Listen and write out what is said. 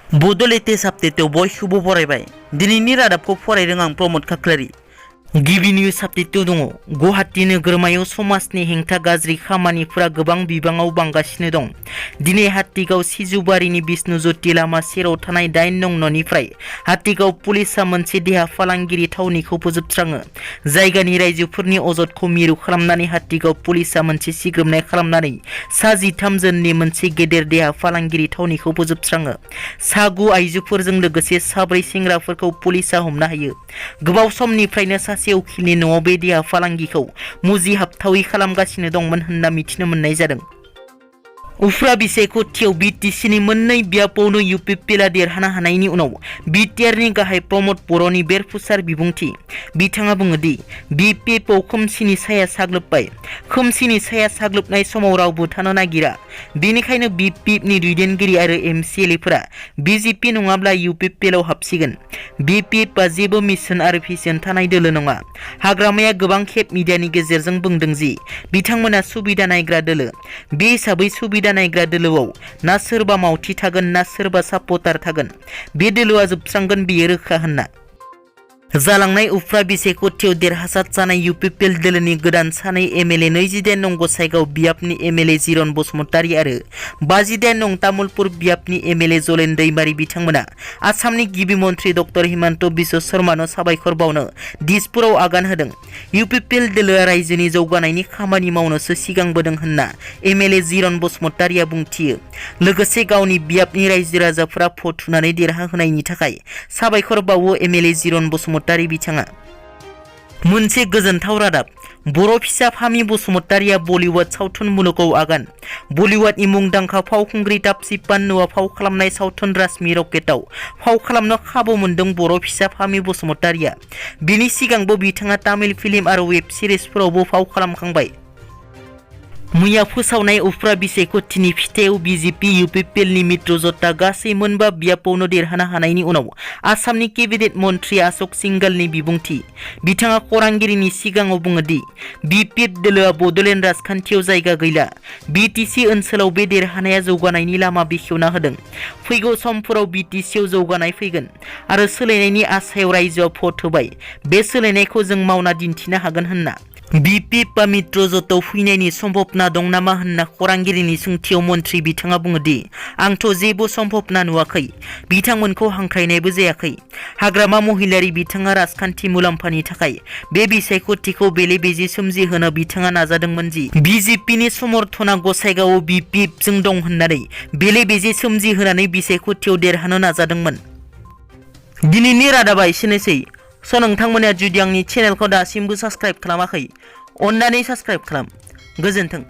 बड'लेण्ड आपडेटआव बयखौबो बरायबाय। दिनैनि रादाबखौ फरायदों आं प्रमद खाख्लारि। गिबि निउज आपडेटआव दङ। गुवाहाटी नोगोरमायाव समाजनि हेंथा गाज्रि खामानिफोरा गोबां बिबाङाव बांगासिनो दं। दिनै हातिगाव सिजुबारिनि बिष्णु ज्योति लामा सेराव थानाय 8 नं न'निफ्राय हातिगाव पुलिसआ मोनसे देहा फालांगिरि थावनिखौ फोजोबस्राङो। जायगानि रायजोफोरनि अजदखौ मिरु खालामनानै हातिगाव पुलिसआ मोनसे सिग्रोमनाय खालामनानै सा 13 जननि मोनसे गेदेर देहा फालांगिरि थावनिखौ फोजोबस्राङो। सा 9 आइजोफोरजों लोगोसे सा 4 सेंग्राफोरखौ पुलिसआ हमनो हायो। गोबाव समनिफ्रायनो सासे उखिलनि न'आव बे देहा फालांगिखौ मुजिहाबथावै खालामगासिनो दंमोन होनना मिथिनो मोननाय जादों। उफ्रा बिसायख'थियाव बिटिसिनि मोननै बियाबावनो इउपिपिएलआ देरहानो हानायनि उनाव बिटिआरनि गाहाय प्रमद बर'नि बेरफुसार बिबुंथि। बिथाङा बुङो दि बिपिएफआव खोमसिनि साया साग्लोबबाय। खोमसिनि साया साग्लोबनाय समाव रावबो थानो नागिरा। बेनिखायनो बिपिएफनि दैदेनगिरि आरो एमसिएलएफोरा बिजेपि नङाब्ला इउपिपिएलआव हाबसिगोन। बिपिएफआ जेबो मिशन आरो भिजन थानाय दोलो नङा। हाग्रामाया गोबां खेब मिडियानि गेजेरजों बुंदों जि बिथांमोना सुबिदा नायग्रा दोलो। बे हिसाबै सुबिदा नायग्रा दोलोआव ना सोरबा मावथि थागोन ना सोरबा सापर्टार थागोन। बे दोलोआ जोबस्रांगोन बेयो रोखा होनना। जालांनाय उफ्रा बिसायख'थियाव देरहासार जानाय इउपिपिएल दोलोनि गोदान सानै एमएलए 28 नं गसाइगाव बियाबनि एमएलए जिरन बसुमतारी आरो 58 नं तामुलपुर बियाबनि एमएलए जलेन दैमारी बिथांमोना आसामनि गिबि मन्त्रि डक्टर हिमन्त बिश्व शर्मानो साबायखर बावनो दिसपुराव आगान होदों। इउपिपिएल दोलोआ रायजोनि जौगानायनि खामानि मावनोसो सिगांबोदों होनना एमएलए जिरन बसुमतारीआ बुंथियो। लोगोसे गावनि बियाबनि रायजो राजाफोरा भट होनानै देरहाहोनायनि थाखाय साबायखर बावो एमएलए जिरन बसुमतारी बिथाङा। मोनसे गोजोनथाव रादाब। बर' फिसा फामि बसुमतारीआ बलिउड सावथुन मुलुगाव आगान। बलिउडनि मुंदांखा फावखुंग्रि तापसी पन्नुआ फाव खालामनाय सावथुन राजमी रकेटआव फाव खालामनो खाबु मोनदों बर' फिसा फामि बसुमतारीआ। बिनि सिगांबो बिथाङा तामिल फिल्म आरो वेब सिरिजफोरावबो फाव खालामखांबाय। मैया फोसावनाय उफ्रा बिसायख'थिनि फिथायाव बिजेपि इउपिपिएलनि मित्रजोंता गासै मोनबा बियाबावनो देरहानो हानायनि उनाव आसामनि केबिनेट मन्त्रि अशोक सिंघलनि बिबुंथि। बिथाङा खौरांगिरिनि सिगाङाव बुङो दि बिपिएफ दोलोआ बड'लेण्ड राजखान्थियाव जायगा गैला। बिटिसि ओनसोलाव बे देरहानाया जौगानायनि लामा बेखेवना होदों। फैगौ समफोराव बिटिसिआव जौगानाय फैगोन आरो सोलायनायनि आसायाव रायजोआ भट होबाय। बे सोलायनायखौ जों मावना दिन्थिनो हागोन होनना। बिपिएफआ मित्रजोंताव फैनायनि सम्भावना दं नामा होनना खौरांगिरिनि सोंथियाव मन्त्रि बिथाङा बुङो दि आंथ' जेबो सम्भावना नुवाखै। बिथांमोनखौ हांख्रायनायबो जायाखै। हाग्रामा महिलारि बिथाङा राजखान्थि मुलाम्फानि थाखाय बे बिसायख'थिखौ बेले बेजे सोमजिहोनो बिथाङा नाजादोंमोन जि बिजेपिनि समर्थना गसाइगावआव बिपिएफजों दं होननानै बेले बेजे सोमजिहोनानै बिसायख'थियाव देरहानो नाजादोंमोन। दिनैनि रादाबा एसेनोसै। नोंथांमोना जुदि आंनि चेनेलखौ दासिमबो साबस्क्राइब खालामाखै अन्नानै साबस्क्राइब खालाम। गोजोन्थों।